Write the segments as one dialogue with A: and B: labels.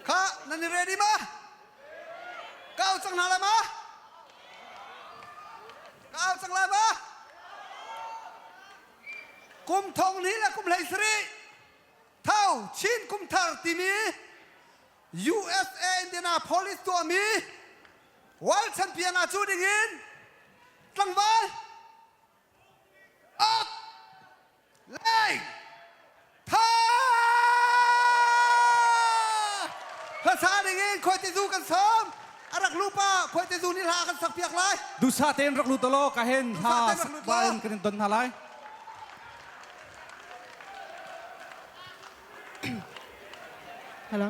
A: Kha nan i ready ma? Ka au cang hna lai ma? Ka au cang lai ma? Kum thong hnih le kum hlei sarih tho Chin kum thar timi USA Indianapolis tuahmi World Champion ah cu dingin tlangval up leng tha hlasa dingin khuaitezu kan sawm a rak lupa khuaitezu nih hla kan sak piak lai
B: Dusa tein rak lut law ka hen hla sak in kan in don hna lai.
C: Hello.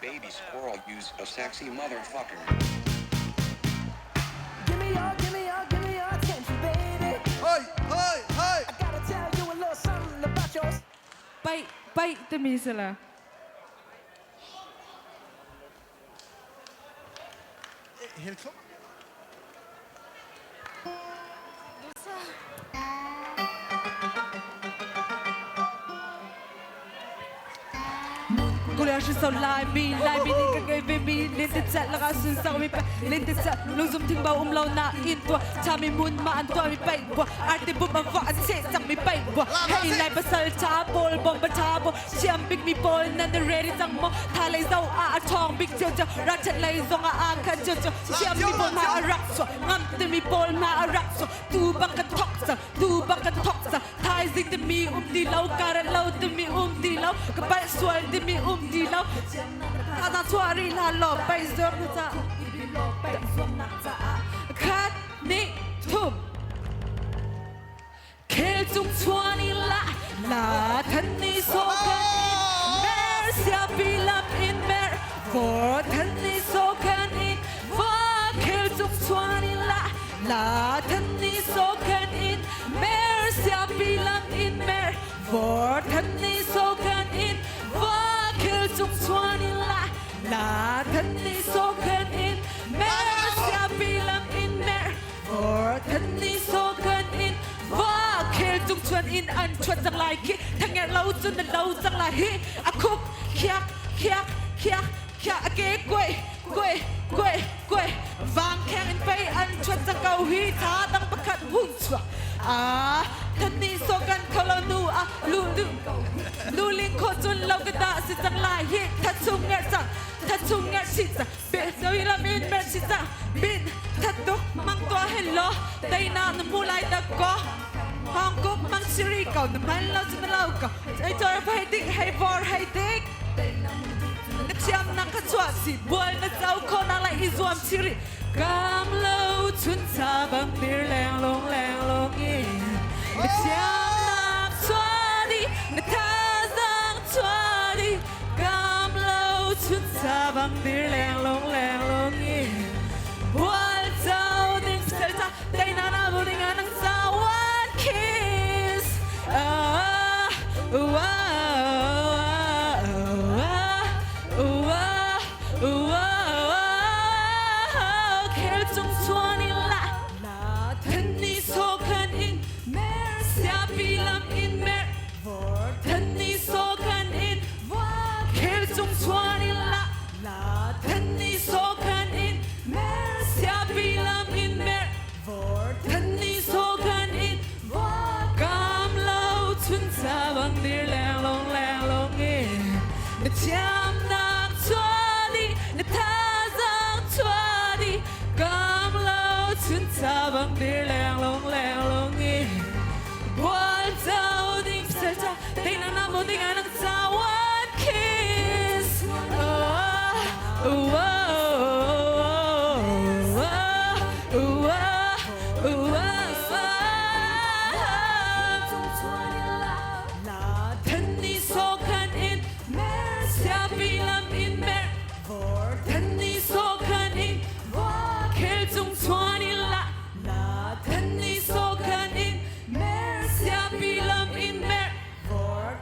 D: Baby squirrel use a sexy motherfucker.
E: Give me your, give me your, give me your attention, baby.
A: Hoi, hoi, hoi.
E: I gotta tell you a little something about your.
C: Paih, paih timi si la.
A: Hel thluak.
C: Kule so lai mi lai mi nih ka ngei ve mi len te chat laka sun sang mi pa len te chat lungzum thing ba um lo na in tua cha mi mun ma an tua mi pai bua arte bum an wa an se chang mi pai bua hei lai pasal cha bol bom ba cha bo siam bik mi pawl nan ready cang maw tha lei zo a a ṭhawng bik cio cio ralchat lei zong ah aa khan cio cio siam mi pawl hna a rak chuah ngam timi pawl hna a rak chuah tu bang kan thok cang tu bang kan thok cang thaizing timi um ti lo karat lo timi um ti lo ka palh sual timi um ti lo thazaang chuah rih hlah law paih zuam na ca khat nih thum Khel cung chuan in la la than ni so kan in mer sia pi lam in mer for than ni so kan in va khel cung chuan in la la than ni so kan in mer sia pi lam in mer for than ni so kan in va khel cung chuan in la la than ni so kan in mer sia pi lam in mer For than ni so kan in va khel cung chuan in an chuan cang lai khi thanger lo cun na lo cang lai hi a khuk khiak khiak khiak khiak a ke kuai kuai kuai kuai vang kheng in pei an chuan cang ko hi tha dang pakhat hung chuak a than ni so kan kholo nu a lu lu lu ling kho cun lo ka da si cang lai hi tha chung nger cang tha chung nger si cang Bin thatuk mang tua hello teina na mu lai da ko Hong Kong mang siri ko na man lo chu na lo ko ei chor hei dik hei vor hei dik na thiam nang kha chua si bual na chau kho na lai i zuam chiri kam lo chun cha bang tir leng long leng long i na thiam nak chua di na tha zang chua di Kam lo chun sa bang dir leng long leng long i Bual chau ding sel cha tay na na bu ding anang sa one kiss ah ah ah ah ah khel chung chuan in la la thân ni so khan in mer sia pi lam in mer Than ni so kan in khel cung chuan in la la than ni so kan in mer sia pi lam in mer than ni so kan in kam lo chun cha bang dir leng long leng long in na thiam nak chua di na thazang chua di kam lo chun cha bang dir leng long leng long in Bual cho ding sel cha ding nang nam ding anang cha one kiss oh oh oh oh oh La thân ni so khan in mer sia pi lam in mer thân ni so khan in khel chung chuan in la La than ni so khan in mer sia pi lam in mer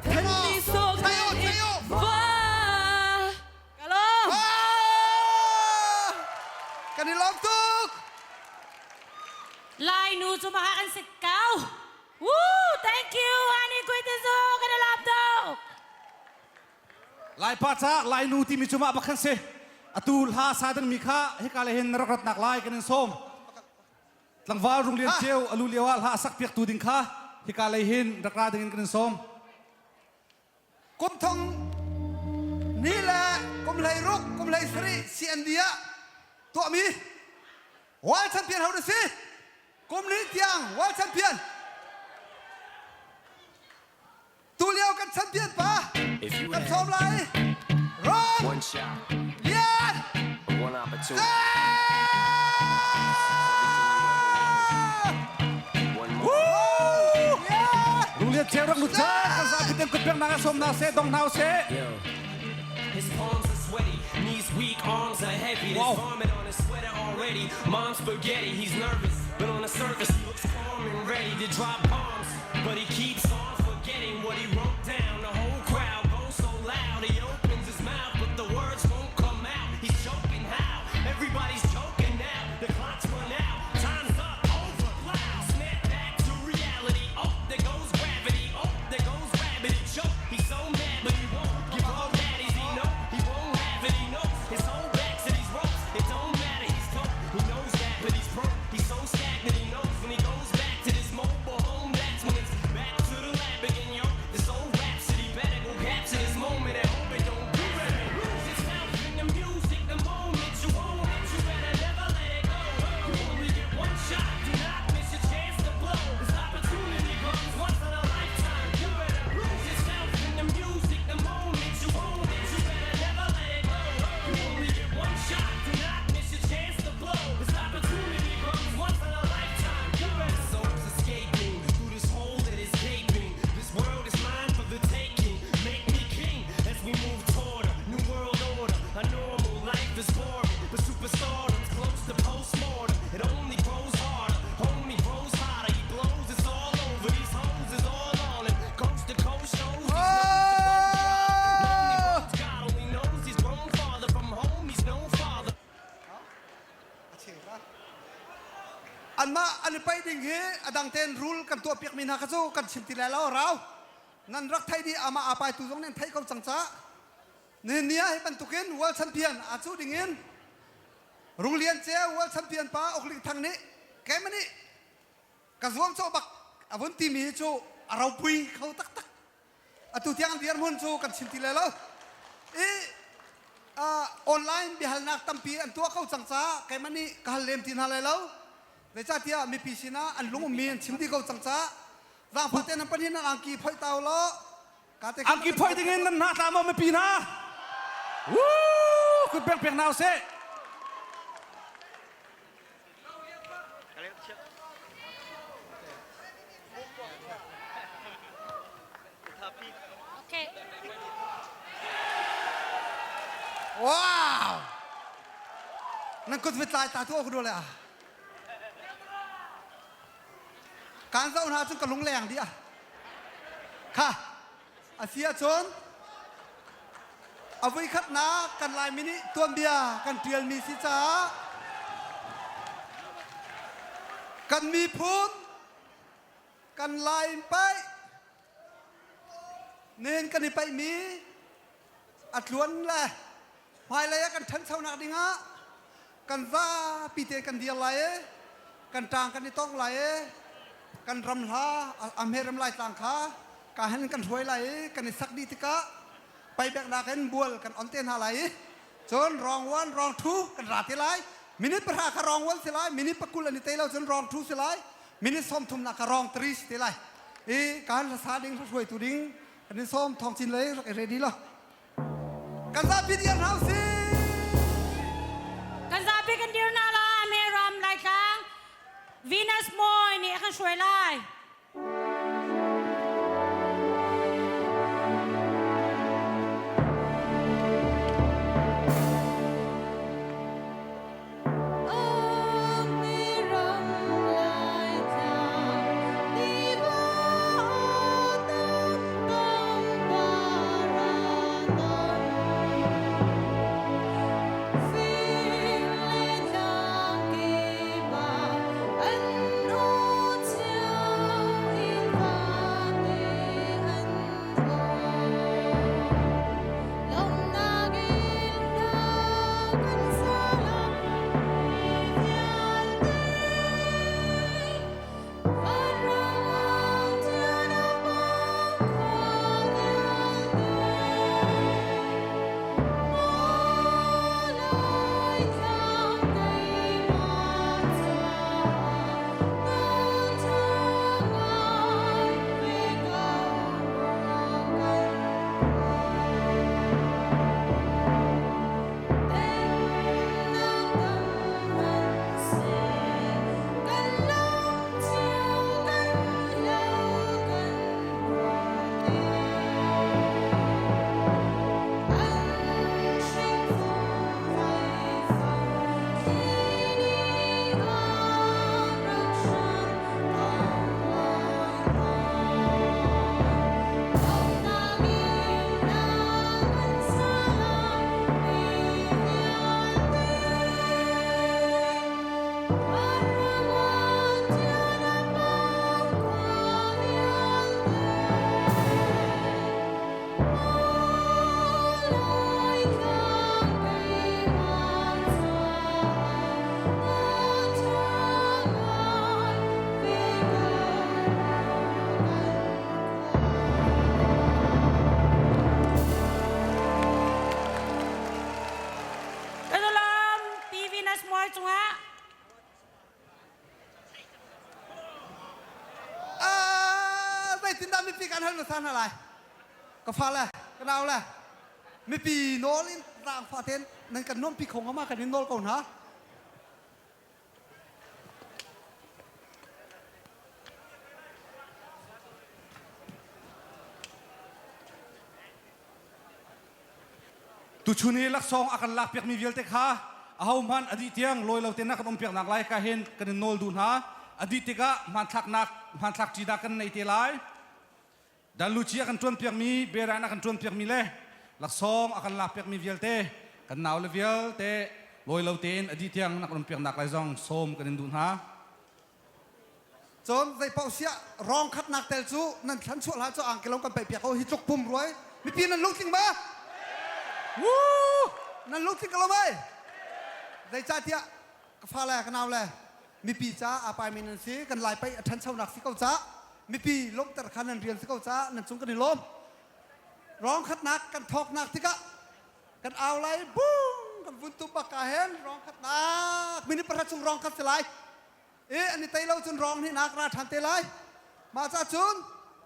C: than ni so khan in va Kalom
A: Kan i lawm tuk
F: Lai nu cu ma an si kau. Woo, thank you ani kuite zo kan i lawm tuk.
B: Laipa ca Lainu timi cu mah bak khan si. Atu hla sa dingmi kha hika le hin na rak ratnak lai kan in sawm. Tlangval Rung Lian Ceu alu lio ah hla a sak piaktu ding kha hika lei hin rak ra ding in kan in sawm.
A: Kum thong ni le kum hlei ruk kum hlei sarih CND ah tuahmi World Champion ho na si? Kum li tiang World Champion. Tulio kan champion pa
G: If you
A: kan
G: had
A: sawm lai. Ron
G: one shot,
A: Lian
G: one opportunity, one moment.
B: Rung Lian Ceu rak lut cang kan zapi ten kut pek nak sawm na se dong hna seh.
G: Yo. His palms are sweaty, knees weak, arms are heavy. There's
B: Wow.
G: vomit on his sweater already. Mom's spaghetti, he's nervous, but on the surface he looks calm and ready to drop bombs. But he keeps on forgetting what he wrote down. The whole crowd goes so loud, he opens his mouth, but the words won't come out. He's choking how? Everybody's choking now. The clock's run out, time's up, over, loud. Snap back to reality. Oh, there goes gravity. Oh, there goes rabbit. He choke. He's so mad, but he won't give up. Daddies, he know he won't have it. He knows his whole back to these ropes. It don't matter. He's dope. He knows that, but he's broke. He's so stagnant. He knows when he goes back to this mobile home. That's when it's back to the lab again, yo. This old rhapsody better go capture this moment and hope it don't do it. Lose yourself in the music the moment you own it. You better never let it go. You only get one shot. Do not miss your chance to blow. This opportunity comes once in a lifetime. You better lose yourself in the music the moment you own it. You better never let it go. You only get one shot. Do not miss your chance to blow. This opportunity comes once in a lifetime. You better souls escaping through this hole that is gaping. This world is mine for the taking. Make me king as we move toward a new world order. A normal life is boring, but superstardom's close to postmortem. It only grows harder. Homie grows hotter. He blows. It's all over. These hoes is all on him. Coast to coast shows. He's known to go Lonely roads. God only knows he's grown farther from home. He's no father.
A: Anmah an i paih ding hi a dang tein rule kan tuah piakmi hna kha cu kan chim ti lai lo rau. Nan rak theih dih amah aa paitu zong nih an theih ko cang caah. Nihin ni ah hi bantukin World Champion aa cuh ding in Rung Lian Ceu World Champion pa Uk Ling Thang nih keimah nih ka zuam cawh bak a vun timi hi cu a ropui kho taktak. Atu tiang dirhmun cu kan chim ti lai lo. I online biahalnak tampi an tuah ko cang caah keimah nih ka hal lem ti hna lai lo. Zeicahtiah mipi sinah an lung ummi an chim dih ko cang caah zaangfah te nan pahnih nan angki phoih ta u law ka te
B: Angki phoih ding in nan hna tla maw mipi hna? Woo! Kut pek pek hna usih.
F: Okay.
A: Wow! Nan kut vit lai ta tu ok le a. Kan zoh hna cun ka lung leng dih a. Kha a si ahcun a voikhatnak kan Laimi nih tuanbia kan ṭialmi si caah kan miphun kan Lai paih nihin kan i paihmi a tluan le hmailei ah kan ṭhanchonak dingah kan zapi te kan dir lai i kan ṭang kan i tong lai i kan ram hla a hme ram lai tlang kha ka hen kan hruai lai i kan i sak dih tikah paibeknak in bual kan on te hna lai i cun round one round two kan ra te lai minute 10 kha round one si lai minute 20 an i tei lo cun round two si lai minute 30 nak kha round three si te lai i kan hlasa ding hruaitu ding kan in sawm thong cin lei rak i ready lo Kan zapi dir hna usih.
F: Kan zapi kan dir na la me ram lai tlang Venus Moy nih a kan hruai lai.
A: ti kan hal hmasa hna lai. Ka fale, ka nau le, mipi nawl in zaangfah tein nan kan nuamhpi kho hnga ma kan in nawl ko hna.
B: Tuchun i laksawng a kan lakpiakmi vialte kha ahohmanh a dih tiang lawi lo tein a kan umpiaknak lai ka hin kan in nawl duh hna. A dih tikah hmanthlaknak hmanthlak ṭi kan nei te lai. Danluci a kan ṭuanpiakmi, Beran a kan ṭuanpiakmi le laksawng a kan lakpiakmi vialte kan naule vialte lawi lo tein a dih tiang na kan umpiaknak lai zong sawm kan in duh hna.
A: Cun zeipaoh siah rawng khatnak tel cu nan thlan chuah hlah cu angki lo kan paih piak ko hi tluk pum ruai mipi nan lungtling ma?
B: Woo!
A: Nan lungtling ko lo mei? Zeicahtiah ka fale ka naule mipi ca aa paimi nan si kan lai paih a ṭhanchonak si ko ca mipi lawmhter kha nan rian si ko ca nan cung kan i lawm. Rawng khatnak kan thawknak tikah kan au lai bung kan vun tum bak ka hen rawng khatnak minute pahra chung rawng khat si lai. E an i tei lo cun rawng nih nak ra ṭhan te lai. Mah ca cun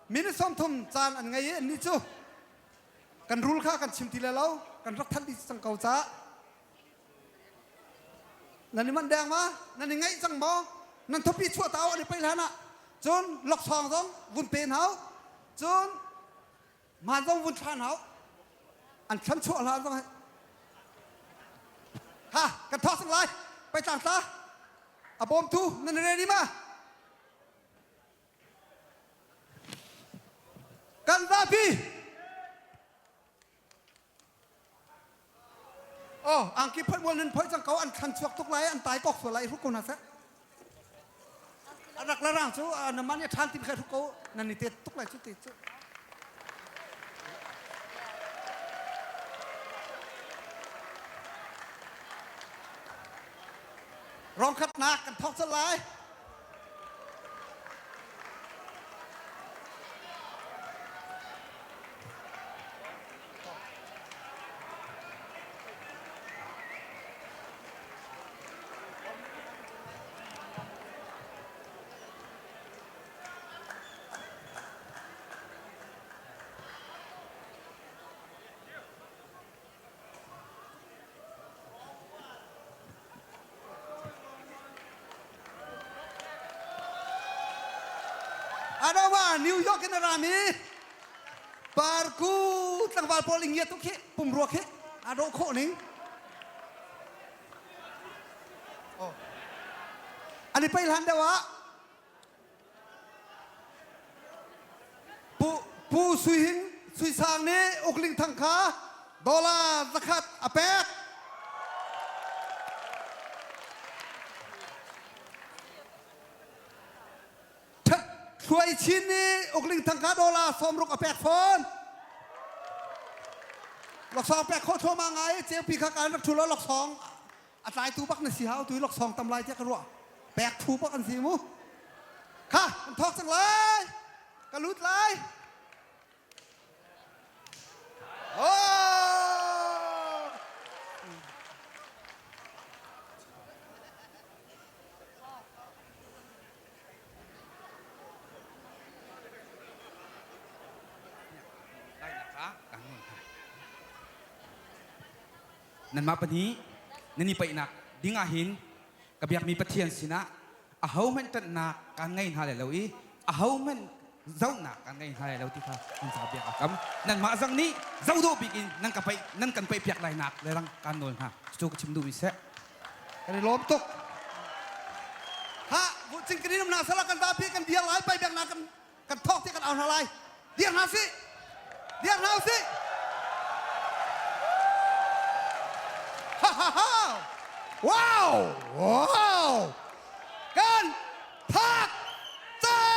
A: minute 30 caan an ngei i annih cu kan rul kha kan chim ti le lo kan rak thanh dih cang ko ca Nan i manh deng ma? Nan i ngaih cang maw? Nan thupi chuah ta an i pei hlan ah cun laksawng zong vun pe hna u. Cun man zong vun thla hna u. An thlan chuah hlan zong ha kan thawk cang lai. Pei tlang tla. A bawmtu nan i ready ma? Kan zapi Oh, angki phoih mual nan phoih cang ko an thlan chuak tuk lai an tai kok sual lai hruk ko hna seh. A rak la rang cu na man i ṭhan ti kha hruk ko nan i te tuk lai cu ti cu. Rong khatnak kan thawk colh lai. Adawa New York in a rami parku tlangval pawl in ngia tuk khi pumrua khi aa dawh khawh ning. Oh. An i pei hlan deuh ah Pu, Pu Sui Hing Sui Sang nih Ukling Thang kha dollar zakhat a pek. Thluai Chin nih Ukling Thang kha dollar 60 a pek fawn. Laksawng pek khawh thluahmah ngai ceupi kha kan rak ṭhu lo laksawng a tlaitu bak na si hau tu laksawng tam lai tiah ka ruah pek phu bak an si mu kha kan thawk cang lai ka lut lai oh
H: Nanmah pahnih nan i paihnak ding ah hin ka biakmi Pathian sinah ahohmanh ṭanhnak kaan ngei hna lai lo i ahohmanh zohnak kaan ngei hna lai lo ti kha nan ca biak aa kam. Nanmah zong nih zohdawh bik in nan ka paih nan kan paihpiak lainak le rang kaan nawl hna. Cucu ka chim duhmi seh.
A: Kan i lawm tuk. Ha, cing kan in um hna sala kan zapi kan dir lai pai biaknak kan kan thawk ti kan au hna lai dir hna sih dir hna usih ha ha ha wow wow kan thak cang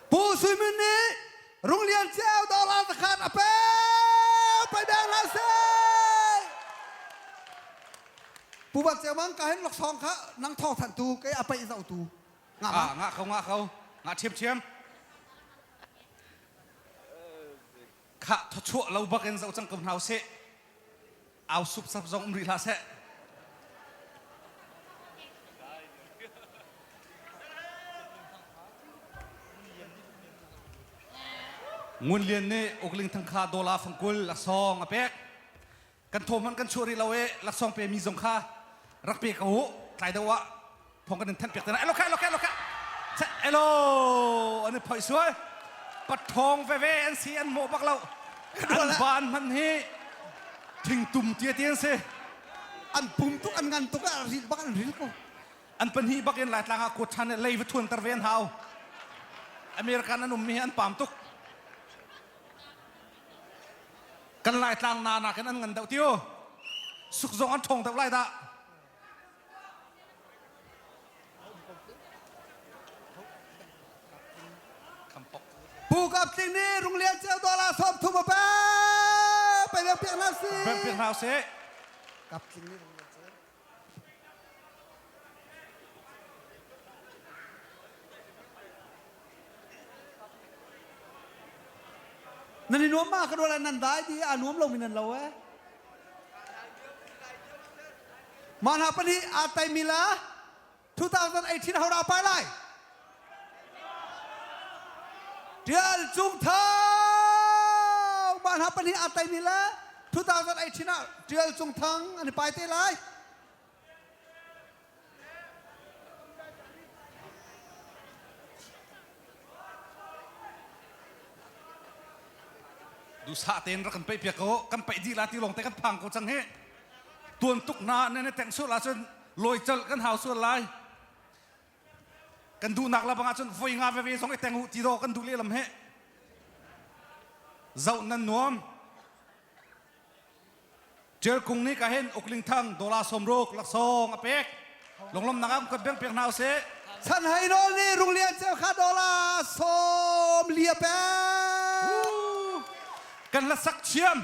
A: Pu Sui Min nih Runglian Ceu dollar zakhat a pek pai beng la. Pu Van Ceu Mang ka hin laksawng kha nang thawng thanh tu kei a paih zoh tu. Nga ma?
B: Ah, ngah kho ngah kho. Ngah ṭhiamṭhiam. Khah thawchuah lo bak in zoh cang ko hna usih. Au supsap zong um rih hlah seh. Ngun Lian nih Ukling Thang kha dollar fangkul laksawng a pek. Kan thaw hmanh kan chuah rih lo i laksawng pe mi zong kha rak pe ko u. Tlai deuh ah thawng kan in thanh piak te na. Elo kha elo kha elo kha. Elo an i phoih sual. Pathawng veve an si an mawh bak lo. An ban hman hi thingtum tia ti an si.
A: An pum tuk an ngan tuk ah ril bak an ril ko.
B: An pahnih bak in Laitlang ah kuat ṭhan i lei va thuanter ve an hau. American an ummi hi an pam tuk. Kan Laitlang na nakin an ngan deuh tio. Suk zong an ṭhawng deuh lai dah.
A: Pu Kap Tling nih Runglian Ceu dollar 30 a pe. Pe beng piak hna sih.
B: Beng piak hna sih.
A: Kap Tling nih Runglian Ceu. Nan i nuam ma ka rual nan dai di a nuam lo mi nan lo eh. Mah hna pahnih aa taimi la 2018 ho dah pai lai? Tial Cung Thang! Mah hna pahnih aa taimi la 2018 ah Tial Cung Thang an i pai te lai.
B: Duhsah tein rak kan peih piak ko kan peih dih la ti lawng te kan phang ko cang hi tuan tuk hna nan i teng sual ahcun lawi colh kan hau sual lai kan duhnak la bang ahcun voi nga veve zong i teng u ti daw kan duh lehlam he zoh nan nuam Ṭial Kung nih ka hin Ukling Thang dollar 60 laksawng a pek. Lunglawmnak ah kan beng pek hna usih.
A: Chan Hai Nawl nih Runglian Ceu kha dollar 40 a pek.
B: Kan hlasak thiam,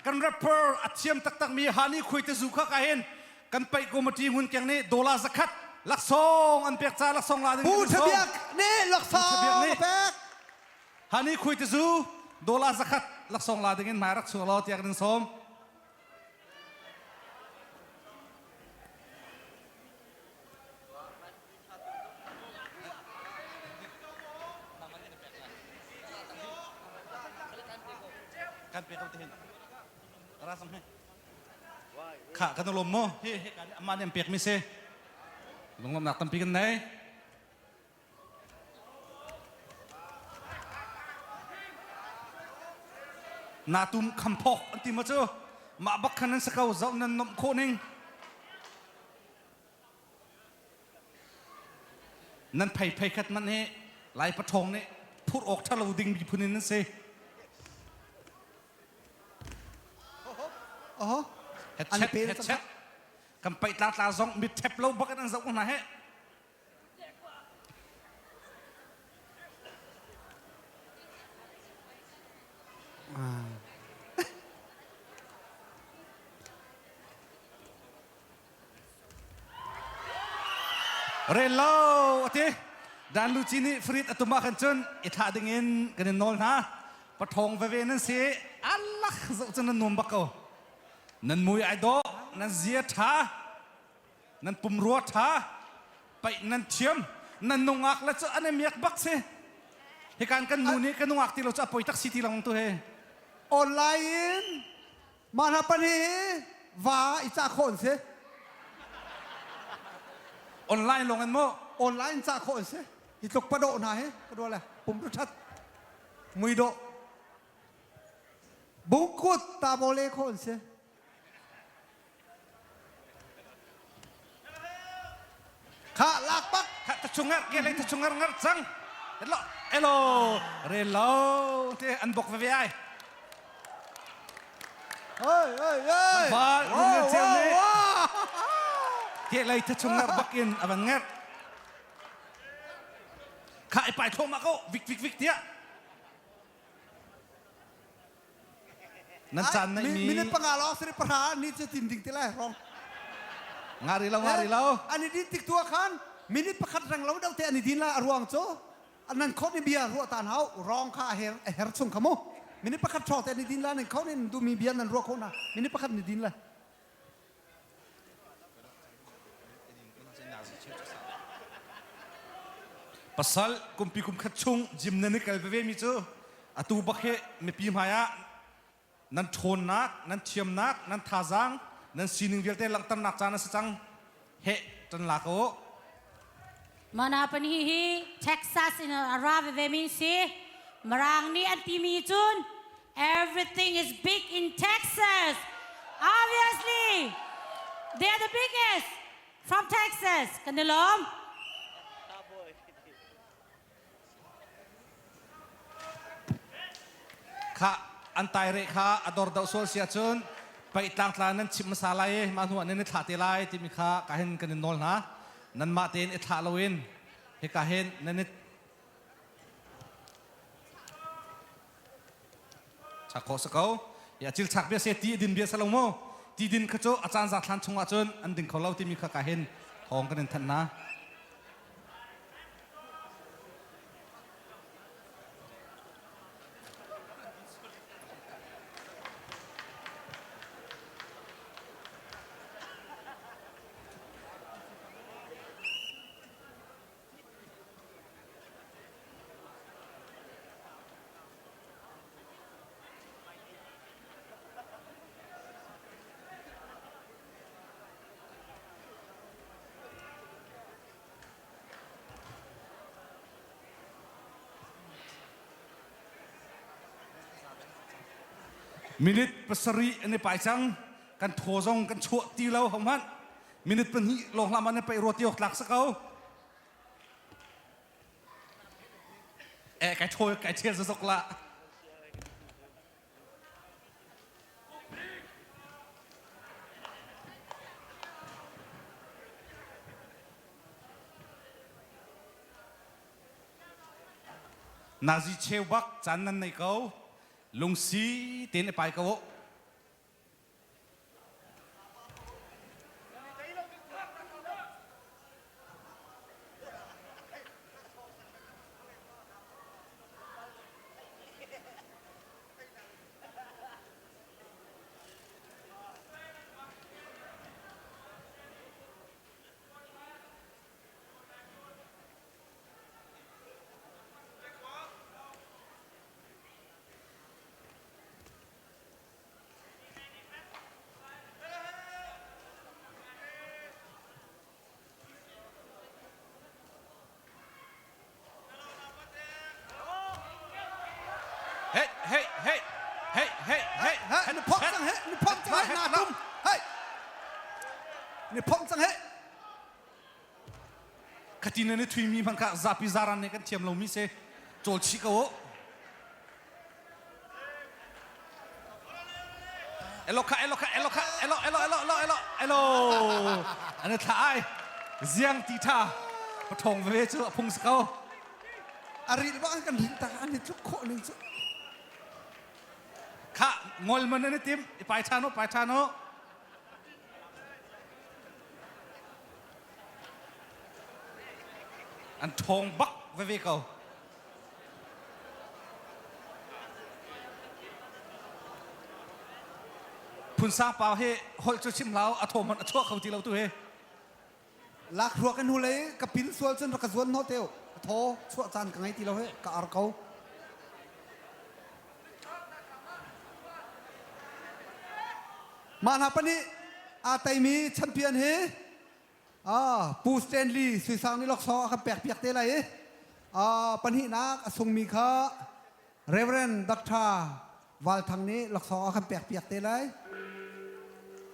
B: kan rapper a thiam taktak mi Hani Khui te zu kha ka hin kan paih committee ngun keng nih dollar 100 laksawng an pek ca laksawng la ding.
A: Pu Thabiak nih laksawng a pek.
B: Hani khui te zu dollar 100 laksawng la dingin hmai rak chuak law tiah kan in sawm. Kan pe ko te hin. Ra sang he. Kha kan lom mo. Hi hi kan amma nih an pek mi si. Lunglawmnak tampi kan nei. Natum khamphawk an ti ma cu mah bak khan nan si ko zoh nan nomh khawh ning nan phei phei khat man hi lai pathawng nih phurh awk ṭha lo ding miphun in nan si
A: Oh,
B: het chet het chet kan paih tla tla zong mit ṭhep lo bak in an zoh ko hna he Rel lo ati Dan Luci nih Farid atum ah khan cun i thlah ding in kan in nawl hna pathawng veve nan si Allah zoh cun nan nuam bak ko nan mui ai dawh nan zia tha Nan pumrua ṭha, paih nan thiam, nan nungak le cu an i miak bak si. Hikan kan nu nih ka nungak ti lo cu a poi tak si ti lang tu he.
A: Online in mah hna pan hi va i cah khawh an si.
B: Online lawng in maw?
A: Online in cah khawh an si. Hi tluk padawh hna hi ka dua le pum tu ṭhat mui dawh bungkut ta bole khawh an si. Kha lak bak.
B: Kha ta chungar ke lei ta chungar ngar cang. Elo elo relo te an bok ve ve ai.
A: Hey hey hey.
B: Ba rung ceu ne. Ke lei ta chungar bak in avan ngar. Kha i pai thoma ko vik vik vik tia. Nan caan naihmi
A: Minute panga lawng sari pahra ni cu tin ding ti lai rong.
B: Ngari lo, ngari lo.
A: An i din tik tu ah khan minute pakhat reng lo deuh te an i din lai a ruang cu nan khon i bia ruah tan hau rong kha a her a her chung kha mu. Minute pakhat ṭhawng te an i din lai nan khon in duhmi bia nan ruah khawh hna. Minute pakhat an i din lai.
B: Pasal kumpi kum khat chung gym nan i kal veve mi cu atu bak hi mipi hmai ah nan ṭhawnnak, nan thiamnak, nan thazaang, nan sining vialte langhternak caan a si cang. Heh, ṭan la ko.
F: Mana pani hi Texas in a ra veve mi si. Marang nih an timi cun Everything is big in Texas. Obviously, they are the biggest from Texas. Kan i lawm.
B: Kha an tai re kha a dor deuh sual sia cun paih tlangtla nan chim hmasa lai i mah hnu ah nan i thlah te lai timi kha ka hin kan in nawl hna. Nanmah tein i thlah loin hika hin nan i Chak khawh si ko. Ya cil chak bia se ti din bia sa lo mu. Ti din kha cu a caan za thlan chung ahcun an ding kho lo timi kha ka hin thawng kan in thanh na. Minute pasarih an i pai cang. Kan thaw zong kan chuah ti lo ho hmanh. Minute pahnih lawng hlah man i paih rua ti awk tlak si ko. Eh, kai ṭhawl kai ṭhial zazok la. Nazi cheu bak caan nan nei ko. Lungsi tein i pai ko uh. Hey, hey, hey, hey, hey, hey,
A: hey, ni phok cang he, ni phok cang he, na tum. Hey. Ni phok cang he.
B: Khatin na thui mi hmanh kha zapi zaran nih kan thiam lomi si cawl chih ko u. Elo kha elo kha elo kha elo elo elo elo elo elo an i thlah ai ziang ti tha pathong veve cu a phung si ko.
A: A ril bak an kan rin tak an i tluk khawh ning cu.
B: Kha ngol man an i tim i pai than u pai than u. An ṭhawng bak veve ko. Phunsang pau hi holh cu chim hlah a thaw hmanh a chuah kho ti lo tu hi.
A: Lak ruak in hulei ka pil sual cun rak ka zuan hnawh teu. A thaw chuah caan ka ngei ti lo hi ka ar ko. Mah hna pahnih aa teimi champion hi Pu Stanley Suisang nih laksawng a kan pekpiak te lai i pahnihnak a sungmi kha Reverend Dr. Val Thang nih laksawng a kan pekpiak te lai.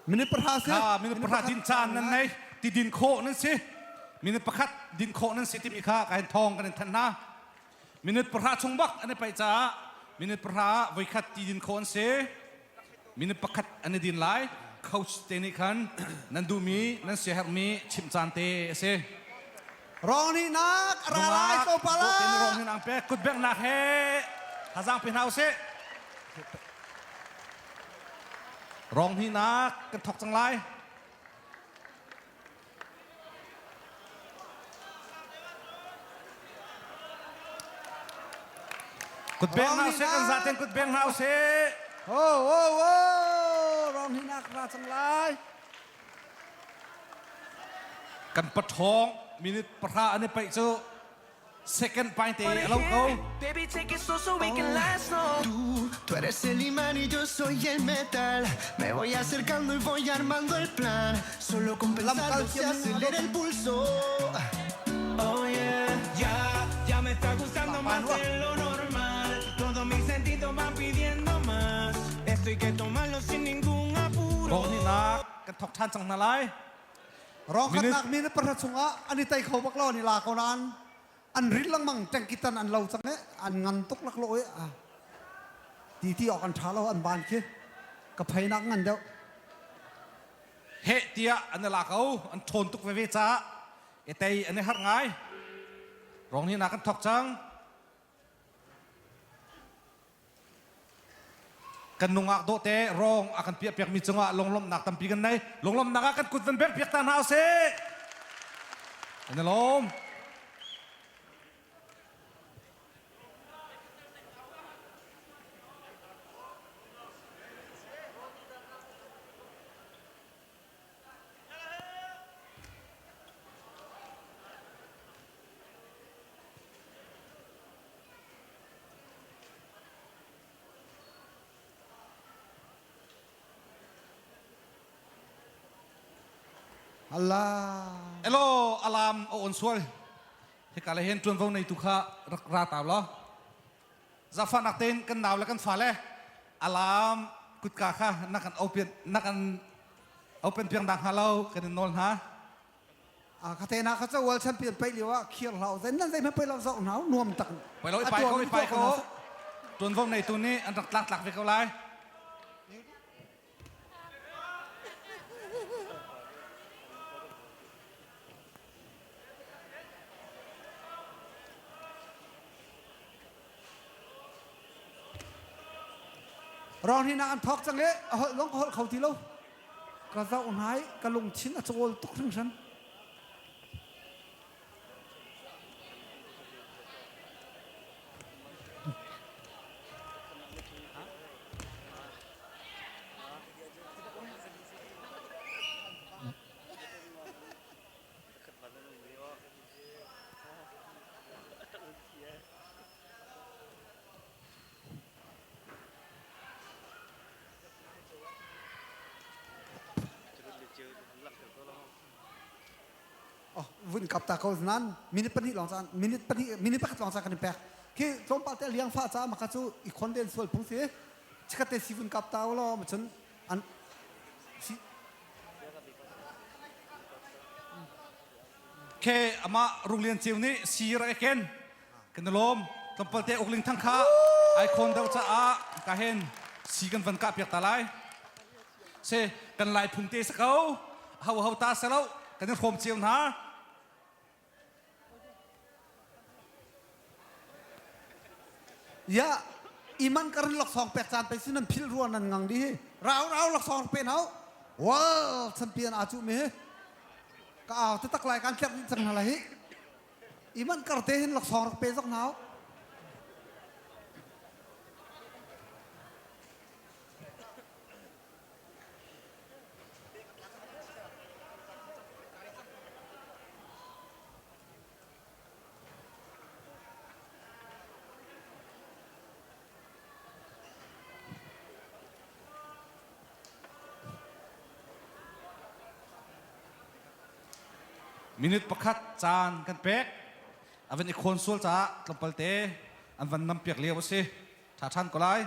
A: Minute pahra si.
B: Kha minute pahra din caan nan nei ti din khawh nan si. Minute pakhat din khawh nan si timi kha ka hin thawng kan in thanh hna. Minute pahra chung bak an i paih caah minute pahra ah voikhat ti din khawh an si. Minute pakhat an i din lai. Coach te nih khan nan duhmi, nan siaherhmi chimh caan te a si.
A: Rong nih nak a ra lai tlawmpal ah.
B: Te rong hin ang pek kut benghnak he thazaang pe hna usih. Rong hnih nak kan thok cang lai. Kut beng hna usih, kan zaten kut beng hna usih.
A: Ho ho ho, rong hi nak ra cang lai.
B: Kan pathawng minute pahra an i paih cu second paing te a lo ko.
E: Baby, take it slow so we can last long.
I: Tú, tú eres el imán y yo soy el metal. Me voy acercando y voy armando el plan. Solo con pensarlo se acelera el pulso.
G: Oh yeah, ya, ya me está gustando más de lo normal. Todos mis sentidos van pidiendo más. Esto hay que tomarlo sin ningún apuro.
B: Rong hi nak kan thok ṭhan cang hna lai.
A: Rong khatnak minute pahra chungah an i tei kho bak lo an i la ko nain an rit lengmang tengkitan an lo cang i an ngan tuk laklawh i ti ti awk an ṭha lo an ban khi ka pheinak ngan deuh.
B: Heh tiah an i la ko an ṭhawn tuk veve caah i tei an i harh ngai. Rong hi na kan thok cang. Kan nungak dawhte rong a kan piahpiakmi cungah lunglawmhnak tampi kan nei. Lunglawmhnak ah kan kut van bengh piak ta hna usih. Kan i lawm.
A: Allah.
B: Elo alam a on sual. Hika le hen tuanvo nei tu kha rak ra taw lo. Zafanak tein kan nau le kan fale alam kutka kha na kan open na kan open piang dak hna lo kan in nawl hna.
A: Ka te na kha cu World Champion paih lio ah khir hlah u nan zei hmanh paih lo zoh hna u nuam tak.
B: Paih lo i pai ko i pai ko. Tuanvo neitu nih an rak tlak tlak ve ko lai.
A: Rong hi na an thawk cang i a holh lawng ka holh kho ti lo. Ka zoh hna i ka lungthin a cawl tuk hringhran. Oh, vun kap ta ko nan minute pahnih lawng caan minute pahnih minute pakhat lawng caan kan in pek khi tlawmpal te liang fa ca maka cu i khon den sual phung si chikat te si vun kap ta lo ma cun an si
B: Ke amah Runglian Ceu nih sir a ken. Kan i lawm. Tlawmpal te ukling thang kha ai khawn deuh caah ka hen si kan van kah piak ta lai. Se kan lai phung te sa ko. Ho ho ta se lo kan i hrawm cio hna.
A: Ya iman karin laksawng pek caan pe sin nan phil ruan nan ngang di hi. Rau rau laksawng pe nau. World champion a cu mi hi. Ka au te tak lai kan tlek dih cang hna lai hi. Iman kar te hin laksawng rak pe zok nau.
B: Minute pakhat caan kan pek. A van i khawn sual caah tlawmpal te an van nam piak lio a si. Ṭha ṭhan ko lai.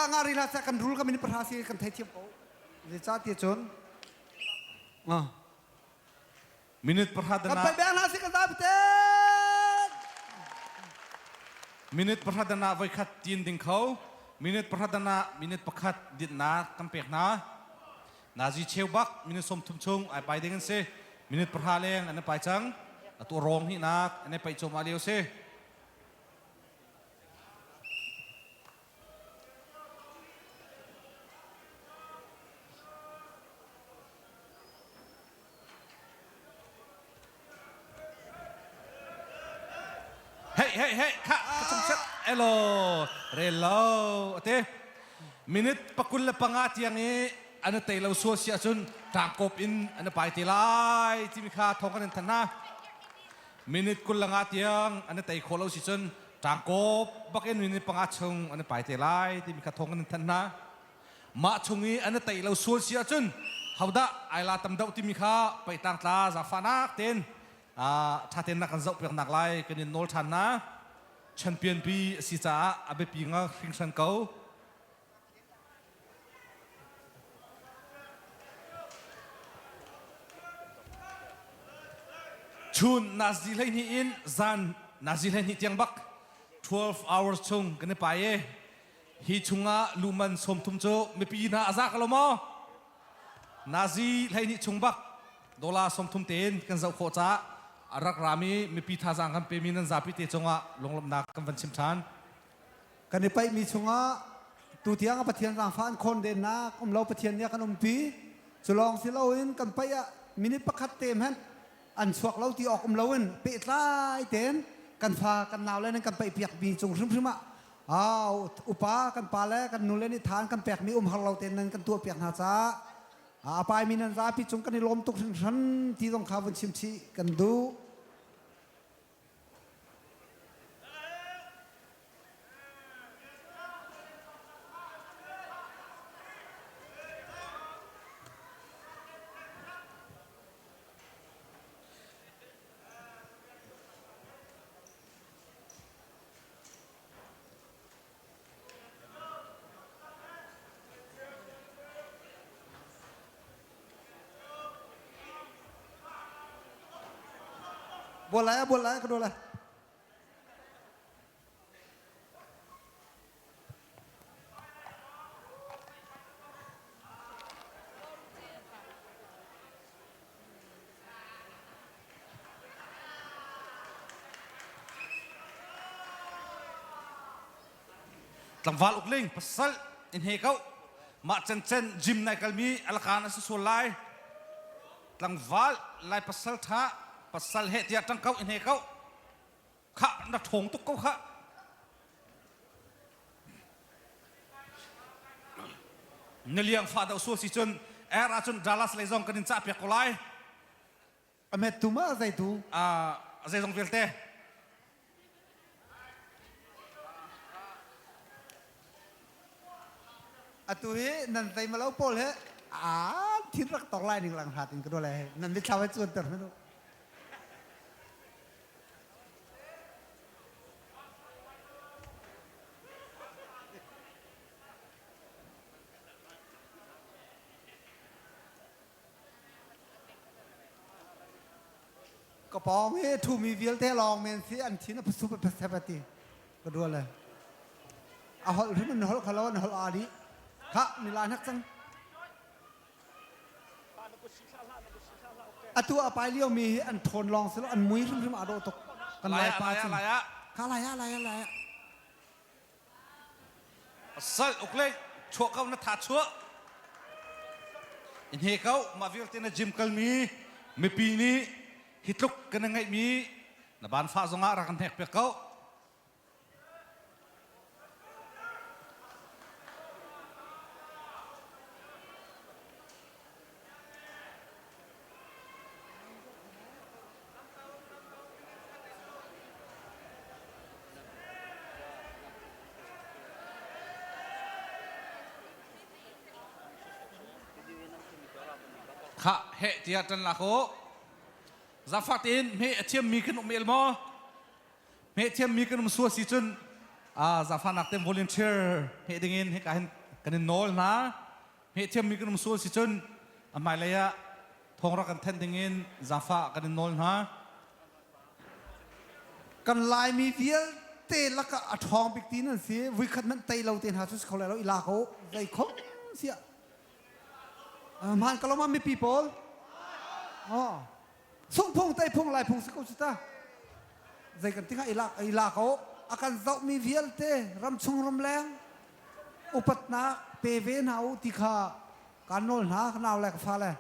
A: Ngari la sa kan rul ka min pahra si kan thei thiam ko. Zeicah ti cun
B: Minute. Minute pahra
A: Kan
B: dana
A: pai beng hna si kan zapi te.
B: Minute pahra dana voikhat tin ding kho. Minute pahra dana minute pakhat dinnak kan pek hna. Nazi cheu bak minute 30 chung ai pai ding an si. Minute pahra leng an pai cang. Atu rong hi nak an pai chom lio si. Hey hey hey kha ka chung set elo rel lo ate minute 25 tiang i an tei lo sual si ahcun ṭangkawp in an pai te lai timi kha thawng kan in thanh hna minute 25 tiang an tei khawh lo si cun ṭangkawp bak in minute panga chung an pai te lai timi kha thawng kan in thanh hna Mah chung i an i tei lo sual si ahcun hodah ai la tam deuh timi kha peitlang tla zaangfahnak tein ṭha tein na kan zohpiaknak lai kan in nawl ṭhan hna. Champion pi a si caah a biapi nga hringhran ko. Chun nazi 12 in zan nazi 12 tiang bak 12 hours chung kan i pai e. Hi chungah luman 30 cu mipi hna a za ko lo maw? Nazi 12 chung bak dollar 30 tein kan zoh khawh caah a rak rami mipi thazaang kan pemi nan zapi te cungah lunglawmhnak kan van chim ṭhan.
A: Kan i paihmi chungah tutiang a Pathian zaangfah an khawn dennak um lo Pathian nih a kan umpi. Cu lawng si loin kan paih ah minute pakhat te hmanh an chuak lo ti awk um loin pehtlai tein kan fa kan nau le nan kan paih piakmi cung hrimhrim ah upa kan pa le kan nule nih tha an kan pekmi um har lo tein nan kan tuah piak hna caah a paimi nan zapi cung kan i lawm tuk hringhran ti zong kha vun chim chih kan duh. Bual lai, bual lai, ka dual lai.
B: Tlangval ukling pasal in he ko mah cen cen gym nai kalmi alakan a si sual lai tlangval lai pasal tha pasal he tiah tang ko in he ko kha na ṭhawng tuk ko kha na liang fa deuh sual si cun er ahcun Dallas lei zong kan in cah piak ko lai
A: A met tu ma zei tu?
B: A zeizong vialte.
A: Atu hi nan zei malo pawl he an thin rak tok lai ning lang hrat in ka do le nan mitthlam ai cuan ter hmanu. Ka pawng hi ṭhumi vialte lawng men si an thin a phusup a phasep a ti. Ka dua le. A holh hrim an holh khalo an holh aa dih. Khah nila hnak cang. Atu a pai lio mi hi an ṭhawn lawng si lo an mui hrimhrim aa dawh tuk. Kan lai pa cun. Kha lai ah lai ah lai ah.
B: Sal uklei chuah ko na tha chuah. In he ko mah vialte na gym kalmi mipi nih hi tluk kan ngeihmi na ban fah zongah rak kan hnek piak ko. Khah heh tiah ṭan lak u. Zafak tein hmeh a thiammi kan um el maw? Hmeh thiammi kan um sual si cun zaangfahnak tein volunteer hmeh dingin hika hin kan in nawl hna. Hmeh thiammi kan um sual si cun a hmailei ah. Thawng rak kan thanh dingin zaangfah kan in nawl hna.
A: Kan Laimi vialte lakah a ṭhawng bik ti nan si. Vuikhat hmanh tei lo te hna cu si kho lai lo i lak u. Zei khom siah. Hmaan ka lo ma mipi pawl? Oh. Sungphung teiphung Laiphung si ko cu ta. Zei kan ti hnga i lak i lak u. A kan zohmi vialte ramchung ramleng upatnak pe ve hna u ti kha kaan nawl hna ka nau le ka fale.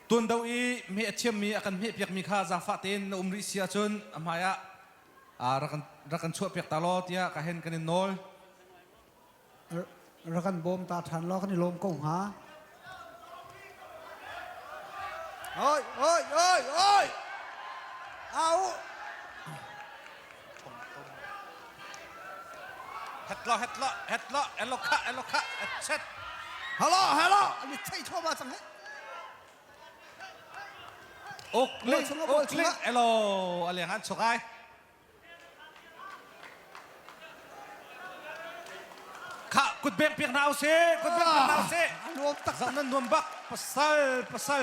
B: Tuando i hmeh a thiammi a kan hmehpiakmi kha zaangfah tein na um rih si ahcun a hmaiah rak kan rak kan chuahpiak ta law tiah ka hen kan in nawl.
A: Rak kan bawm ta ṭhan law kan i lawm ko hnga. Oi, oi, oi, oi! Au!
B: Het lo, het lo, het lo, elo kha, elo kha, et chet.
A: Hello, hello! An i thei thluahmah cang he.
B: Ok ling, ok ling, elo, a leng an chok ai. Kha kut beng piak hna usih, kut beng piak hna usih.
A: Nuam tak.
B: Zoh nan nuam bak, pasal, pasal.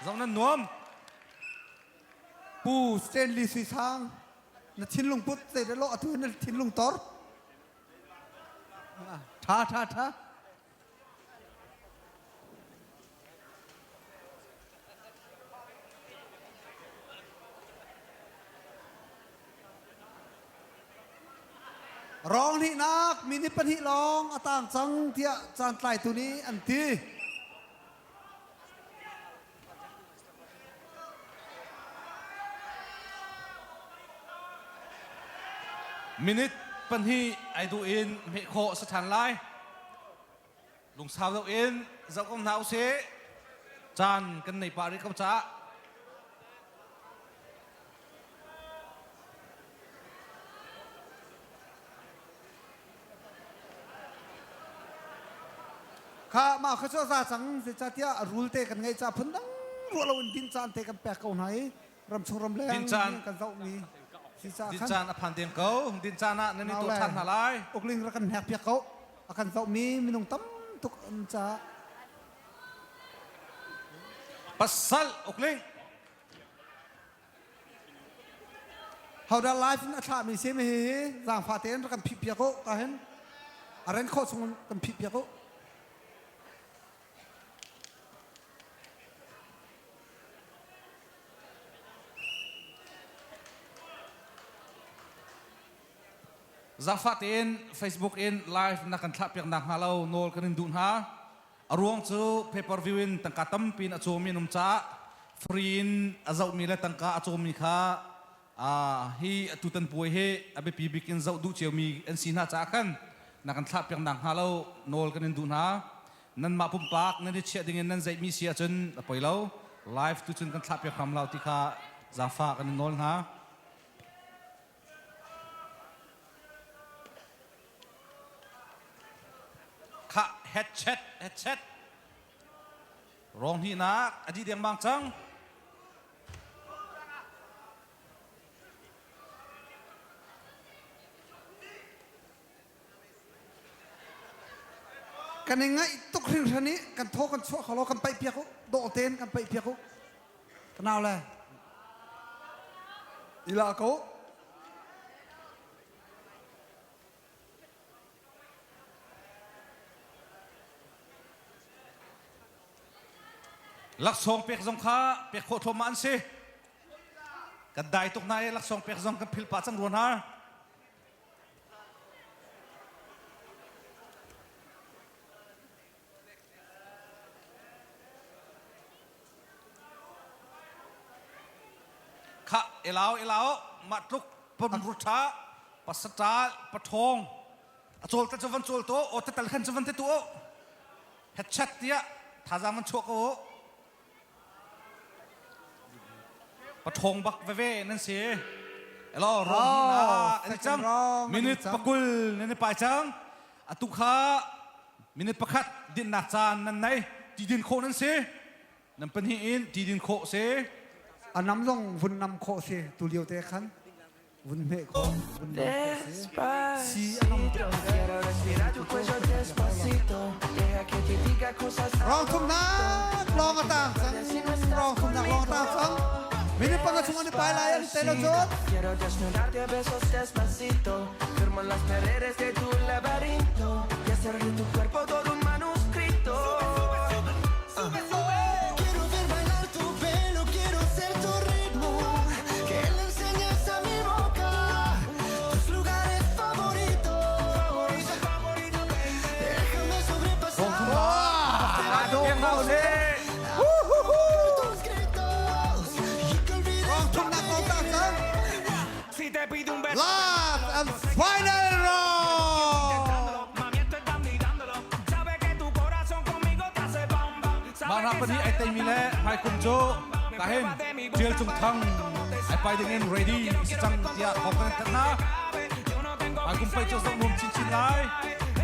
B: Zoh nan nuam.
A: Pu Stanley Sui Sang, na thinlung put zei dah lo atu na thinlung tor. Tha tha tha. Rawng hnihnak minute pahnih lawng a tang cang tiah caantlaitu nih an ti.
B: Minute pahnih ai duh in hmeh khawh a si ṭhan lai. Lungsau deuh in zoh ko hna usih. Caan kan nei pah rih ko caah.
A: Kha mah kha cu a za cang zeicahtiah a rul te kan ngeih caah phundang ruah loin din caan te kan pek ko hna i ramchung ramleng
B: Din caan
A: kan zohmi si caah
B: din
A: khan
B: caan a phan deng ko. Din caan ah nan i tuah ṭhan hna lai.
A: Ukling rak kan hnek piak ko. A kan zohmi minung tam tuk an caah
B: Pasal ukling
A: Hodah live in a thlahmi si hihi zaangfah tein rak kan phih piak u ka hin a ren khawh chung kan phih piak u.
B: Zaangfah tein Facebook in live na kan thlah piak nak hnga lo nawl kan in duh hna. A ruang cu pay per view in tangka tampi in a cawmi an um caah free in a zohmi le tangka a cawmi kha hi atutan puai hi a biapi bik in zoh duh ciomi an si hna caah khan na kan thlah piak nak hnga lo nawl kan in duh hna. Nanmah pumpak nan i chiah ding in nan zeihmi si ahcun a poi lo. Live tu cun kan thlah piak hram lo ti kha zaangfah kan in nawl hna. Khah headset headset rawng hnihnak a dih dengmang cang.
A: Kan i ngaih tuk hringhran i kan thaw kan chuah kho lo kan paih piak u dawh tein kan paih piak u ka nau le ila ko
B: Laksawng pek zong kha pek khawh thluahmah an si. Kan dai tuk hna i laksawng pek zong kan philh pah cang rua hna. Khah elau elau mah tluk pamru ṭha pasata paṭhawng a cawl te cu van cawl to aw tetal khan cu van te tu o headset tiah thazaang van chuah ko. Paṭhawng bak veve nan si. Elo round hnih na cang. Minute pakul nan i pai cang. Atu kha minute pakhat dinnak caan nan nei. Ti din khawh nan si. Nan pahnih in ti din khawh si.
A: A nam zong vun nam khawh si tu lio te khan vun hmeh khawh vun nam khawh si. Si a nam Rong thumnak lawng a tang cang. Rong thumnak lawng a tang cang. Minute panga chung an i pai lai an te lo cun.
E: Firmo las paredes de tu laberinto y hacer de tu cuerpo todo un manuscrito.
I: Quiero ver bailar tu pelo, quiero ser tu ritmo. Que le enseñes a mi boca tus lugares favoritos. Déjame sobrepasar tus gritos y que olvides
A: Rong thumnak lawng tang cang.
G: Si te pido un beso,
A: Last and final round.
G: mami, estoy dando y dándolo. Sabe que tu corazón conmigo te hace bam bam.
B: Mah hna pahnih ai teimi le hmaikum cu kahin Tial Cung Thang ai pai ding in ready si cang tiah thawng kan thanh hna. Hmaikum pei cu zoh nuam chinchin lai.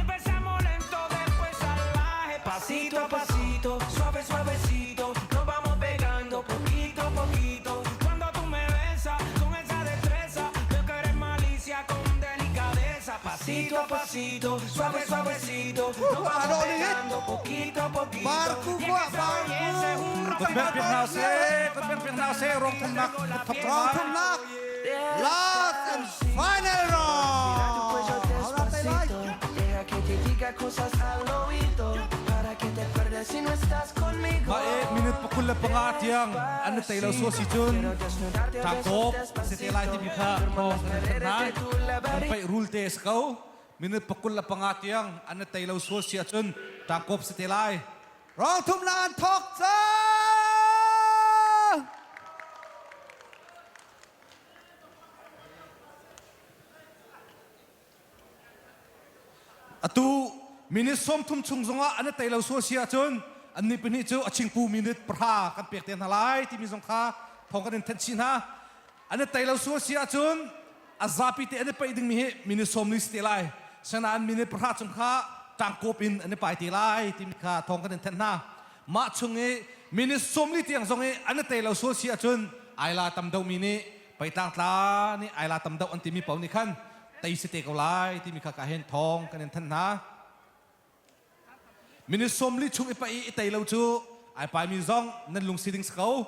G: Empezamos lento, después salvaje. Pasito a pasito, suave, suavecito. Nos vamos pegando poquito a poquito. Cuando tú me besas con esa destreza, veo que eres malicia con delicadeza. Pasito a pasito, suave, suavecito. Nos vamos pegando poquito a poquito.
A: Barku
G: Y es
A: kwa
G: que esa belleza es un
A: barku.
B: Kut bek piak hna seh, kut bek piak hna seh, rong thumnak thok
A: Rong thumnak. Last and final round. Hau te lai.
E: Deja que te diga cosas al oído para que te acuerdes si no estás conmigo.
B: Mah e minute pakul le panga tiang an na tei lo suo si cun ṭakawp si te lai timi kha thawng kan in thanh hna. Kan paih rul te si ko. Minute pakul le panga tiang an na tei lo sual si ahcun ṭakawp si te lai.
A: Rong thumnak an thok cang.
B: Atu minute 30 chung zongah an i tei lo sual si ahcun annih pahnih cu a chingpu minute pahra kan pek te hna lai timi zong kha thawng kan in thanh chih hna. An i tei lo sual si ahcun a zapi te an i paih dingmi hi minute 40 si te lai. Sinain minute pahra chung kha ṭangkawp in an i pai te lai timi kha thawng kan in thanh hna. Mah chung i minute 40 tiang zong i an i tei lo sual si ahcun aila tam deuhmi nih peitlangtla nih aila tam deuh an timi paoh nih khan tei si te ko lai timi kha ka hen thawng kan in thanh hna. Minute 40 chung i paih i tei lo cu ai paimi zong nan lungsi ding si ko.